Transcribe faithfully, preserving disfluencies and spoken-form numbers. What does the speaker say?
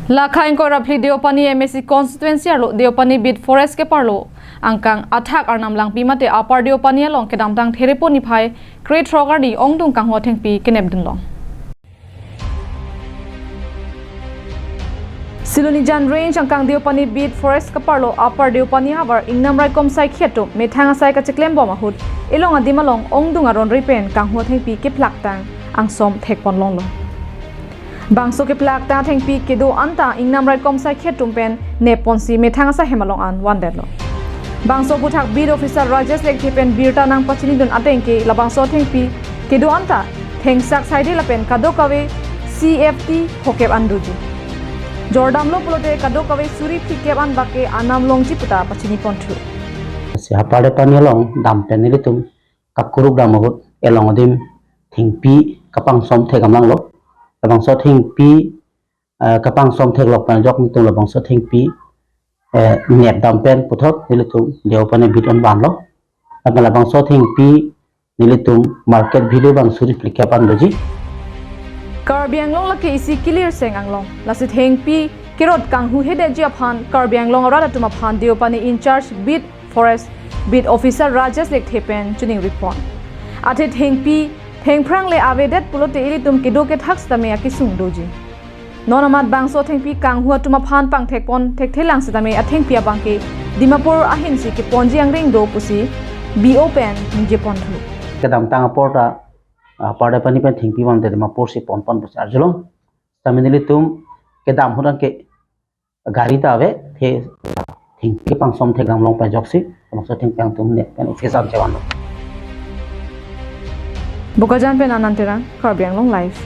Lakha ingkoi ra phli Deopani M A C constituency arlo Deopani Beat Forest keparlo angkang athak Arnam Langpi mate Upper Deopani along kedamtang Therepo niphai kre throk arni ongdung kanghu athengpi kenepdunlong. Silonijan Range angkang Deopani Beat Forest keparlo Upper Deopani havar ingnam raikom saikhi atum methang asai kacheklembom ahut elong adim along ongdung aron ri pen kanghu athengpi kephlaktang angsom thekponlonglo. Bangso kephlaktang athengpi kedo anta ingnam raikom saikhi atum pen nepponsi methang asai hem along an vandetlo. Bangso aphuthak Beat Officer Rajesh Lekthe pen birta nangpachinidun ateng ke labangso athengpi kedo anta thengsak saide lapen kadokave C F T phokep an doji. Jordamlo pulote kadokave suri phlikep an bak ke anam longji puta pachiniponthu. Si Upper Deopani along dam pen nelitum kakuruk dam ahut elong adim thengpi kapangsom thek damlanglo. Labangso thengpi, eh, kapangsom theklok pen ajok nelitum labangso thengpi, eh, nepdam pen puthot nelitum Deopani Beat an vanlo. Lapen labangso thengpi nelitum market value abang suri phlikep an doji. Karbi Anglong lake isi kilirseng anglong. Lasi thengpi kerot kanghu hedetji aphan Karbi Anglong arat atum aphan Deopani in charge Beat Forest Beat Officer Rajesh Lekthe pen chiningripon. Athe thengpi thengphrang le avedet pulote ilitum kedo kethak sitame akesung doji. Non amat bangso athengpi kanghu atum aphan pangthekpon thekthe lang sitame athengpi abang ke Dimapur ahinsi keponji angring do pusi B O pen ningjeponthu. Kedamtang apor ta, ah, Upper Deopani pen thengpi van te Dimapur si ponpon pusi arjulong. Sitame nelitum kedam ahut ke gari ta ave, the thengpi kapangsom thek damlong pen ajoksi labangso thengpi angtum nep pen office an chevanlo. Bokajan pen Anand Terang, Karbi Anglong Live.